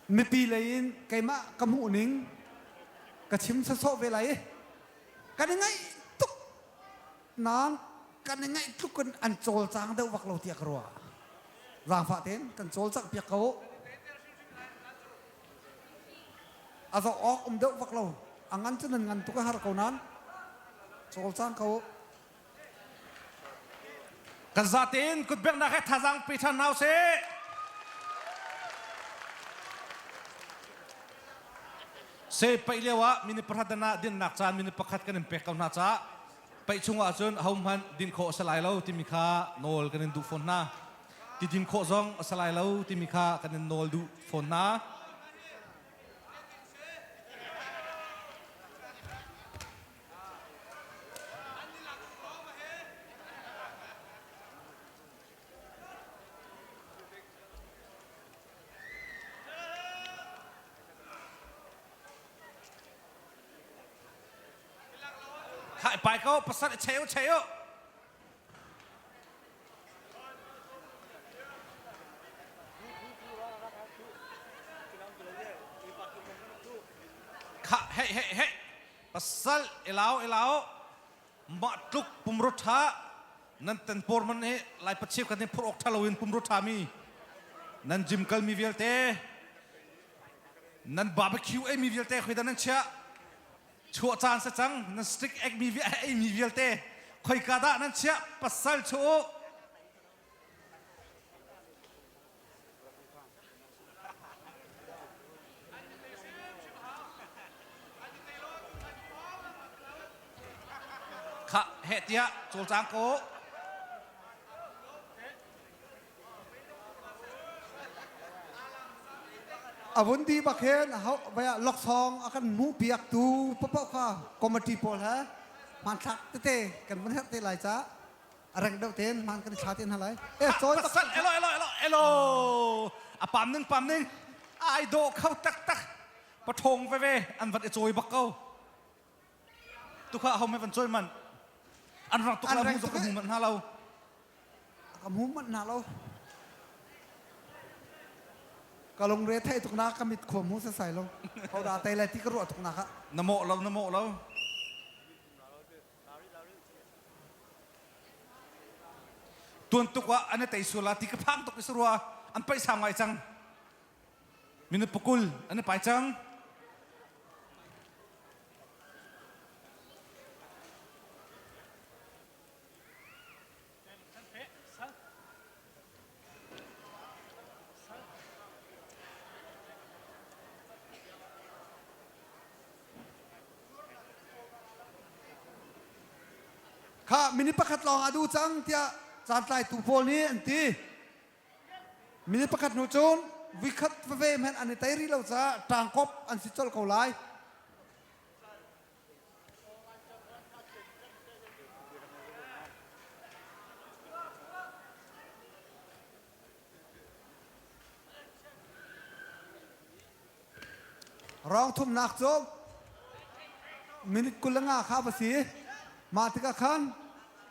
A: Mipi lei in keimah ka hmuh ning ka chim sawsawh ve lai i kan i ngaih tuk nain kan i ngaih tluk in an cawlcang deuh bak lo tiah ka ruah. Zaangfah tein kan cawlcangh piak ko. A zoh awk um deuh bak lo. A ngan cu nan ngan tuk a har ko nain cawlcang ko.
B: Kan zatein kutbeknak he thazaang pe ṭhan hna usih. Se paih lio ah minute pakhat dan ah dinnak caan minute pakhat kan in pek ko hna caah paih chung ahcun ahohmanh din khawh a si lai lo timi kha nawl kan in duh fawn hna. Ti din khawh zong a si lai lo timi kha kan in nawl duh fawn hna. Khai pai ko pasal cheu cheu. Kha hei hei hei pasal ilau ilau mah tluk pumro tha nan tan por man hi lai pacheu kan phur ok tha loin pumro tha mi nan gym kal mi vialte nan barbecue ei mi vialte khoi dan nan chia chuah caan sa cang nan stick ek mi ei mi vialte khoi ka dah nan chia pasal chu Khah heh tiah cawlcang ko.
A: A vun di bak hin vaya loksong a kan hmuh piaktu papoh kha committee pawl he hmanthlak tete kan vun herh te lai ca a reng deuh tein hman kan i thla te hna lai. E cawi bak.
B: Elo elo elo elo a pam ning pam ning ai dawh kho taktak pathong veve an van i cawi bak ko. Tukha ho me van cawi man an rang tuk la mu zok ka hmu manh hna lo.
A: Ka hmu manh hna lo. Ka lungre theih tuk na ka mit khua mu sasai lo. Hoda tai lai ti ka ruah tuk na kha.
B: Na mawh lo na mawh lo. Tuan tuk ah an i tei sual la ti ka phang tuk i sarua an paih sang ngai cang. Minute pakul an i pai cang.
A: Kha minute pakhat lawng a duh cang tiah caantlaitu pawl nih an ti. Minute pakhat hnu cun vikhat veve hmanh an i tei rih lo caah ṭangkop an si colh ko lai. Rawng thumnak cu minute 25 kha va si. Mah tikah khan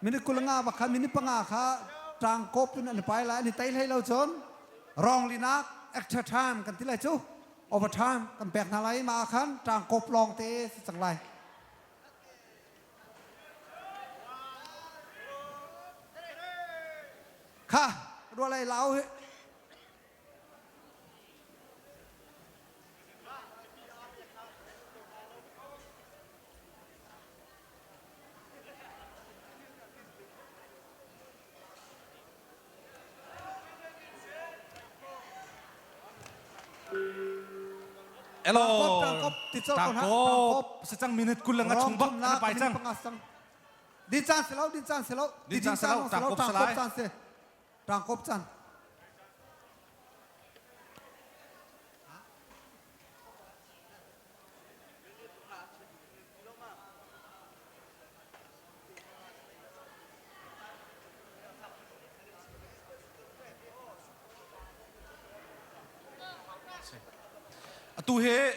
A: minute 25 bak khan minute panga kha ṭangkawp in an i pai lai. An i tei hlei lo cun rawng linak extra time kan ti lai cu. Overtime kan pek hna lai i mah ah khan ṭangkawp lawng te si cang lai. Kha ruah lei lau hi.
B: Elo. Tangkop. Si cang minute 20 nga chung bak na pai cang.
A: Din caan si lo, din caan si lo.
B: Din caan si lo, tangkop si lai.
A: Caan si. Tangkop caan.
B: Atu hi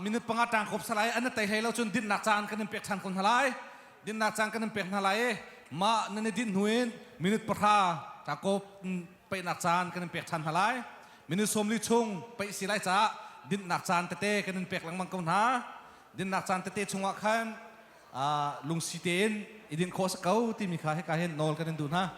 B: minute panga ṭangkawp salai an tei hlei lo cun dinnak caan kan in pek ṭhan ko hna lai. Dinnak caan kan in pek hna lai i mah nan i dinh hnu in minute pahra ṭangkawp peihnak caan kan in pek ṭhan hna lai. Minute 40 chung peih si lai caah dinnak caan tete kan in pek lengmang ko hna. Dinnak caan tete chungah khan lungsi tein i dinh khawh a si ko timi kha hika hin nawl kan in duh hna.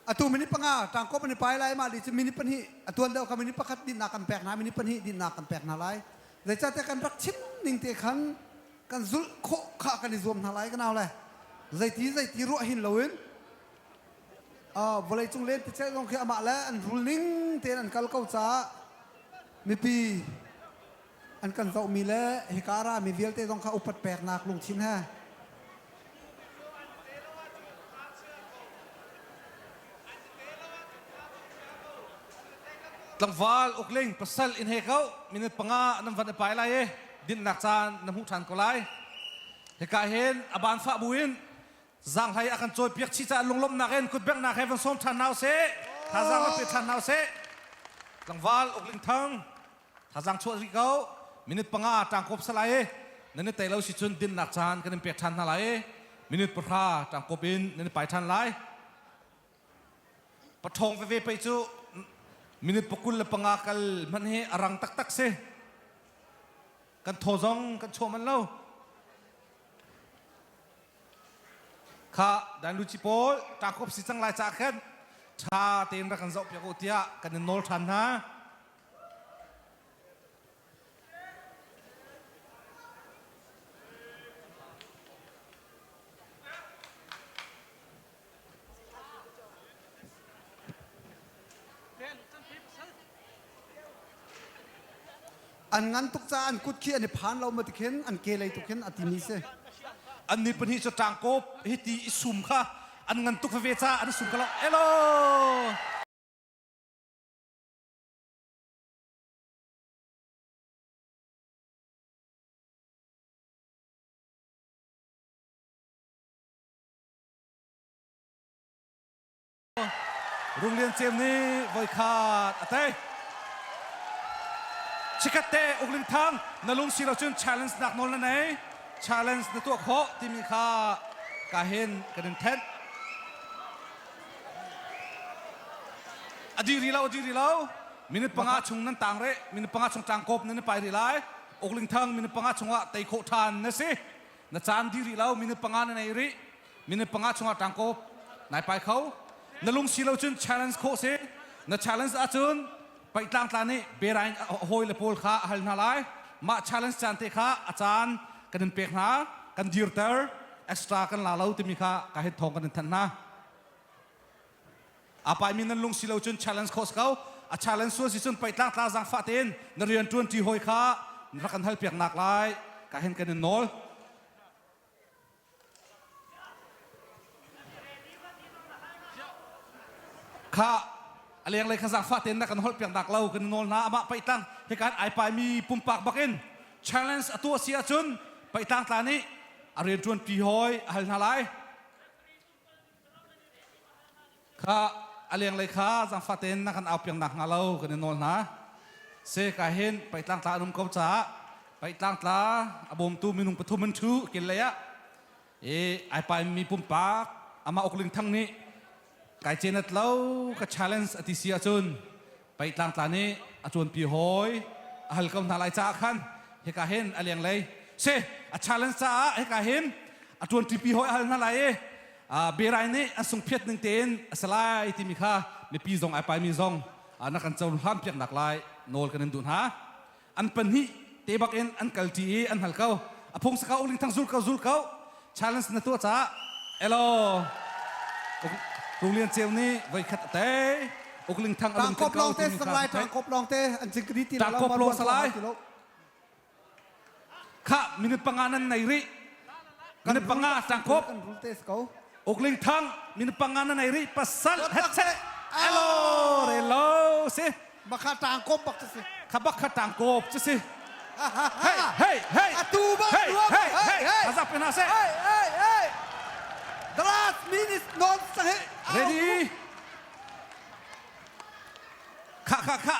A: Atu minute panga ṭangkawp an i pai lai mah li cu minute pahnih a tuan deuh kha minute pakhat dinnak kan pek hna minute pahnih dinnak kan pek hna lai. Zeicahtiah kan rak chim ning te khan kan zulh khawh kha kan i zuam hna lai ka nau le zeiti zeiti ruah hin loin vawleicung lentecelh zong khi amah le an rul ning tein an kal ko caah mipi an kan zohmi le hika ra mi vialte zong kha upat peknak lungthin he
B: Tlangval ukling pasal in he ko minute panga nan van i pai lai i dinnak caan na hmuh ṭhan ko lai. Hika hin a ban fah buin Zaanghlei a kan cawipiak chih caah lunglawmhnak in kutbenghnak he van sawm ṭhan hna usih. Thazaang van pe ṭhan hna usih. Tlangval Ukling Thang thazaang chuah rih ko. Minute panga ṭangkawp salai i nan i tei lo si cun dinnak caan kan in pek ṭhan hna lai i minute pahra ṭangkawp in nan i pai ṭhan lai. Paṭhawng veve pei cu minute 25 kal hmanh hi a rang taktak si. Kan thaw zong kan chuah manh lo. Kha Danluci pawl ṭakawp si cang lai caah khan ṭha tein rak kan zohpiak u tiah kan in nawl ṭhan hna.
A: An ngan tuk caah an kut khi an i phan lo ma ti khin an ke lei tuk khin a timi si.
B: An ni pahnih cu ṭangkawp hi ti i sum kha. An ngan tuk veve ca an sung ka lo. Elo! Rung Lian Cem nih voikhat a tei. Chikat te Uk Ling Thang na lung si lo cun challenge nak nawl na nei. Challenge na tuah khawh timi kha ka hin kan in thenh. A di ri lo, a di ri lo. Minute panga chung nan tang re. Minute panga chung tang kop nan i pai ri lai. Uk Ling Thang minute panga chungah tei khawh ṭhan na si. Na caan di rih lo, minute panga na nei rih. Minute panga chungah ṭang kop nai pai kho. Na lung si lo cun challenge khawh si. Na challenge ahcun paihtlang tla nih berain hawi le pawl kha a hal hna lai. Mah challenge caan te kha a caan kan in pek hna, kan dirter, extra kan la lo timi kha ka hin thawng kan in thanh hna. A paimi nan lung si lo cun challenge khawh si ko. A challenge sual si cun paihtlang tla zaangfah tein na rian ṭuan ṭi hawi kha rak kan hal piak nak lai ka hin kan in nawl. Kha a lenglei kha zaangfah tein na kan holh piak nak lo kan in nawl hna. Amah paihtlang hikan ai paimi pumpak bakin challenge a tuah si ahcun paihtlang tla nih a rian ṭuan pi hawi a hal hna lai. Kha a lenglei kha zaangfah tein na kan au piak nak hnga lo kan i nawl hna. Se ka hin paihtlang tla an um ko caah paihtlang tla a bawmtu minung pathum an ṭhu kin lei ah i ai paimi pumpak amah Ukling Thang nih kai cenat lo ka challenge a ti si ahcun paihtlang tla nih a ṭuanpi hawi a hal ko hna lai caah khan hika hin a lenglei se a challenge caah hika hin a ṭuanṭipi hawi a hal hna lai i Berai nih an sungphiat ning tein a si lai timi kha mipi zong ai paimi zong na kan cohlan piak nak lai nawl kan in duh hna. An pahnih te bak in an kalṭi i an hal ko. A phung sa ko ling thang zul ko zul ko. Challenge na tuah caah elo Rung Lian Ceu nih voikhat a tei. Ukling Thang a lung
A: Tangkop lawng te salai tangkop lawng te an cing kadi ti lo
B: Tangkop lawng salai. Kha minute panga nan nei rih. Minute panga tangkop.
A: Kan rul te ko.
B: Ukling Thang minute panga nan nei rih. Pasal headset. Elo relo si.
A: Bakha tangkop bak si.
B: Kha bakha tangkop chu si. Hey hey hey.
A: Atu bak
B: hey hey hey.
A: Hey.
B: Azap pena se.
A: Hey hey hey. The last minute non sang he.
B: Ready. Kha kha kha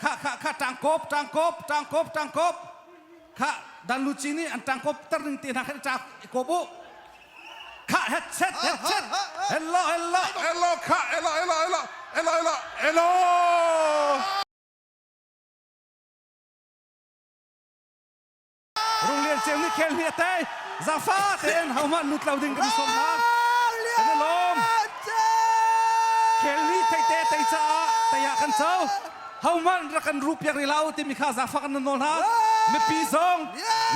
B: kha kha kha tangkop tangkop tangkop tangkop kha dan lu chi nih an tangkop tar ning te hna khan cha ko bu kha headset headset hello hello
J: hello kha hello hello hello hello hello hello
B: Rung Lian Ceu nih khel hi a tei. Zafa tein hohmanh lut lo ding kan i sawm hna. Kan i lawm. Khel ni theite tei caah tei ah kan co. Hohmanh rak kan ru piak rih lo timi kha zafa kan nawl hna. Mipi zong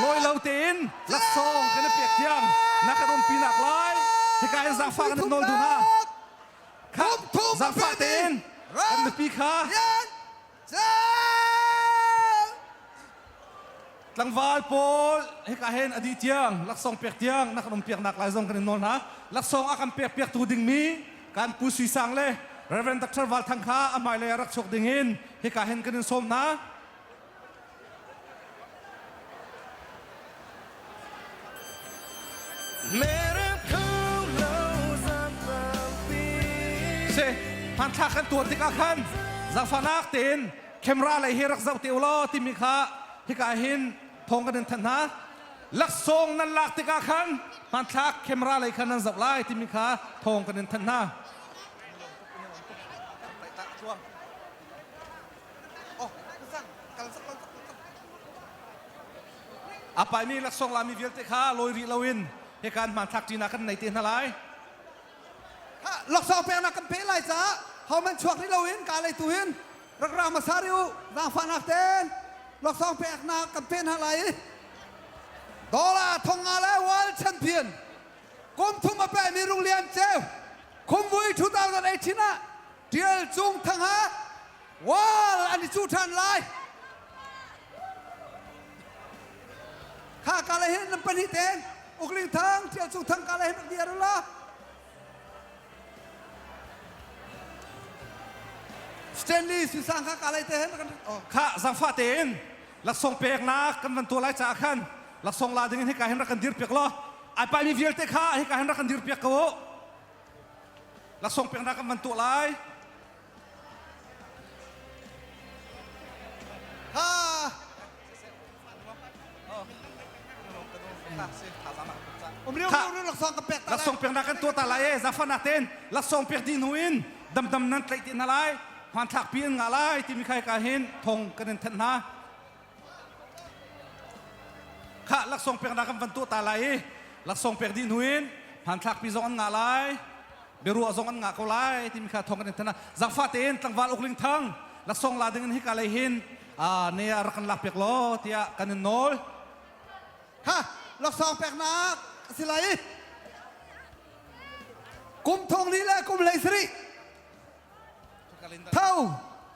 B: lawi lo tein laksawng kan i pek tiang na kan umpi nak lai. Hika in zafa kan nawl duh hna. Kha zafa tein kan mipi kha Tlangval pawl hika hin a dih tiang laksawng pek tiang na kan um piak nak lai zong kan in nawl hna. Laksawng a kan pek piak tu ding mi kan Pu Sui Sang le Reverend Dr. Val Thang kha a hmailei ah rak chuak ding in hika hin kan in sawm hna. Si, hmanthlak kan tuar tikah khan zaangfahnak tein camera lei hi rak zoh te u law timi kha hika hin thawng kan in thanh hna. Laksawng nan lak tikah khan hmanthlak camera lei khan nan zoh lai timi kha thawng kan in thanh hna. A paimi laksawng lami vialte kha lawi rih loin hika an hmanthlak ṭinak kan nei te hna lai.
A: Laksawng peknak kan pe lai caah hohmanh chuak rih loin ka lei tu hin rak ra hmasa rih u zaangfahnak tein laksawng peknak kan pe hna lai i dollar thong nga le world champion kum thum a pemi Rung Lian Ceu Khumvui 2018 ah Tial Cung Thang ha Wall an i cuh ṭhan lai. Kha ka le hin nan pahnih tein Ukling Thang, Ṭial Cung Thang ka le hin rak dir u law. Stanley Susang kha ka lai te hen kan oh.
B: Kha zangfah tein laksawng peknak kan van tuah lai caah khan laksawng la ding in hika hin rak kan dir piak law ai paimi vialte kha hika hin rak kan dir piak ko u. Laksawng peknak kan van tuah lai.
A: Ha.
B: Laksawng peknak kan tuah ta lai e zafanak tein laksawng pek dih hnu in damdam nan tlaih ti hna lai hmanthlak pi in ngah lai timi khai ka hin thong kan in thanh hna kha laksawng peknak kan van tuah ta lai i laksawng pek dih hnu in hmanthlak pi zong an ngah lai biaruah zong an ngah ko lai timi kha thong kan in thanh hna zangfa tein tlangval ukling thang laksawng la ding in hika lei hin ne ah rak kan lak piak law tiah kan in nawl.
A: Ha laksawng peknak a si lai. Kum thong li le kum hlei sarih tho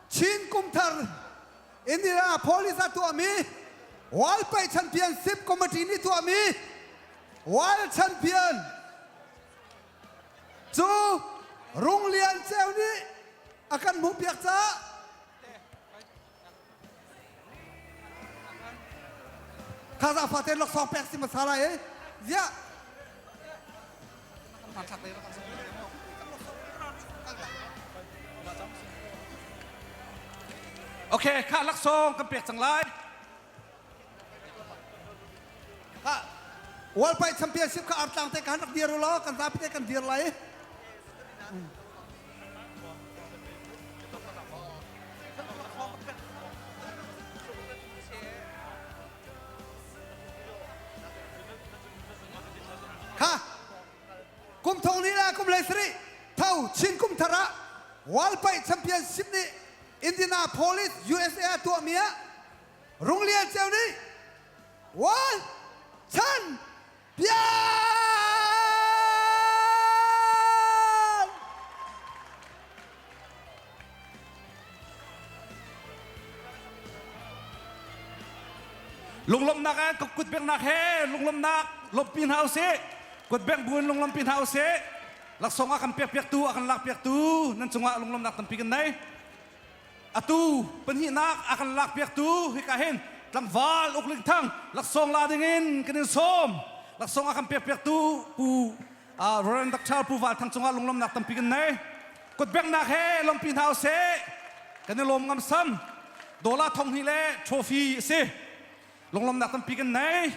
A: Chin kum thar Indianapolis ah tuahmi World Paih Championship Committee nih tuahmi World Champion cu Rung Lian Ceu nih a kan hmuhpiak caah Khaza fate laksawng pek si hmasa lai e. Ziah.
B: Okay, kha laksawng kan pek cang lai.
A: Ha World Fight Championship kha artlang te kan rak dir law kan zapi te kan dir lai. Kha kum thong li la kum lei sari tho chin kum thar ah World Fight Championship nih Indianapolis USA tuahmi ah Runglian Ceu nih World Chan Pian!
B: Lunglawmhnak ah kut bengnak he lunglawmhnak lawmhpi hna usih. Kut beng buin lunglawmhpi hna usih. Laksawng a kan pekpiaktu, a kan lakpiaktu nan cungah lunglawmhnak tampi kan nei. Atu pahnihnak a kan lakpiaktu hika hin tlangval Uk Ling Thang laksawng la dingin kan in sawm. Laksawng a kan pekpiaktu Pu Reverend Dr. Pu Val Thang cungah lunglawmnak tampi kan nei. Kutbengnak he lawmpi hna usih. Kan i lawm ngam sam. Dola thong hnih le trophy a si. Lunglawmnak tampi kan nei.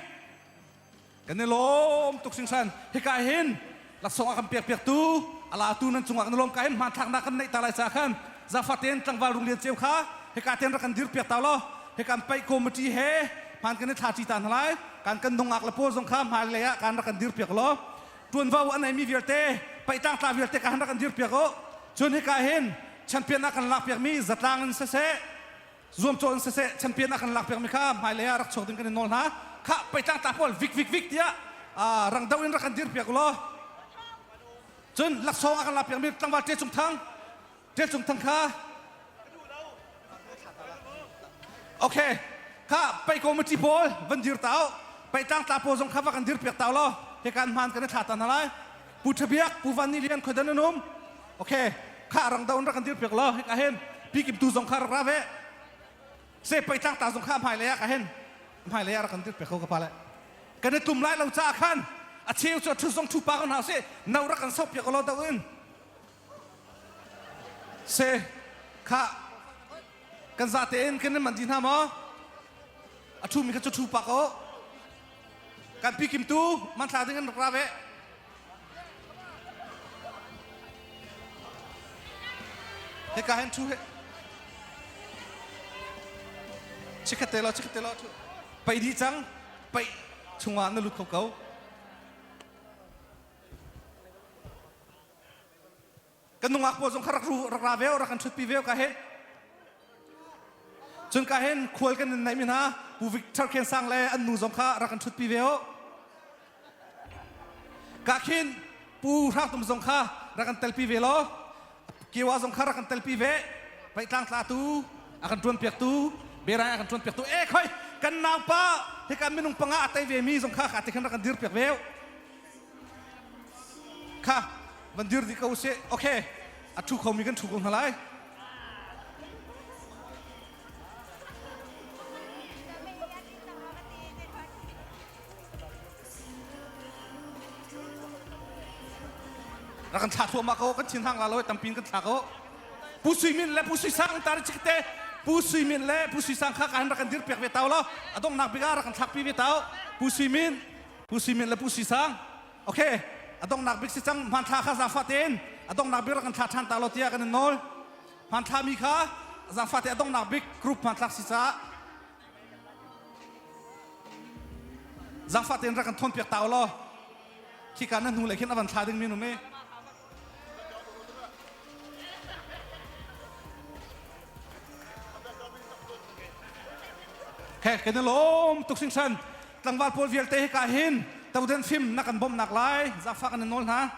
B: Kan i lawm tuk hringhran. Hika hin laksawng a kan pekpiaktu alatu nan cungah kan i lawm ka hin hmanthlaknak kan neih ta lai ca khan zafaten tlangval Runglian Ceu kha hika ten rak kan dir piak ta law hika an paih committee he hman kan i thla ṭi ta hna lai kan kan nungak le pawl zong kha hmailei ah kan rak kan dir piak law ṭuanvo a neimi vialte paih tlangtla vialte ka han rak kan dir piak u cun hika hin champion ah kan lak piakmi zatlang in siseh zuamcaw in siseh champion a kan lak piakmi kha hmailei ah rak chuak ding kan in nawl hna kha peitlang tla pawl vik vik vik tiah rang do in rak kan dir piak law cun laksawng a kan lak piakmi tlangval ṭe cung thang ṭe cung thang kha okay kha pei committee pawl van dir tau peitlang tla pawl zong kha va kan dir piak tau law he kan hmaan kan i thla ta hna lai pu Ṭhabiak pu Van Ni Lian khoidan an um Okay, kha rang daun rak kan dir piak law hika hin pi kim tu zong kha rak ra ve. Se pei tlang ta zong kha hmai lei ah ka hin hmai lei ah rak kan dir piak ko ka pa le. Kan i tum lai lo ca khan a cheu cu a thu zong thu pa ko hna sih no rak kan sok piak ko law do in. Se kha kan za tein kan in man di hna maw? A thu mi kha cu thu pa ko. Kan pi kim tu man thla ding an rak ra ve. Hika hin ṭhu he. Chikkhat te law, chikkhat te law ṭhu. Paih dih cang. Paih chungah na lut kho ko. Kan nungak pawl zong kha rak ru rak ra ve rak kan ṭhutpi ve ka he. Cun ka hin khual kan in neih mi hna Pu Victor Khen Sang le an nu zong kha rak kan ṭhutpi ve u. Ka khin Pu Hrang Tum zong kha rak kan telpi ve law Kewa zong kha rak kan telpi ve Peihtlang tlatu a kan ṭuan piaktu Berai a kan ṭuan piaktu e khoi kan naupa hika minung panga a tei ve mi zong kha kha te khan rak kan dir piak ve Kha van dir dih ko usih. Okay. A ṭhu khomi kan ṭhu ko hna lai. Rak kan thla thluahmah ko kan thin hang la lo tampin kan thla ko. Pu Sui Min le Pu Sui Sang tar chikte Pu Sui Min le Pu Sui Sang kha ka han rak kan dir piak ve tau lo. A donghnak bik ah rak kan thlak pi ve tau. Pu Sui Min Pu Sui Min le Pu Sui Sang. Okay, a donghnak bik si cang hmanthla kha zaangfah tein a donghnak bik rak kan thla ṭhan ta lo tiah kan in nawl. Hmanthla mi kha zaangfah te a donghnak bik group hmanthlak si caah zaangfah tein rak kan thawn piak ta law khika na hnu le khin a van thla ding mi num i He kan i lawm tuk hringhran. Tlangval pawl vialte hika hin toden fim na kan bawmhnak lai zaangfah kan in nawl hna.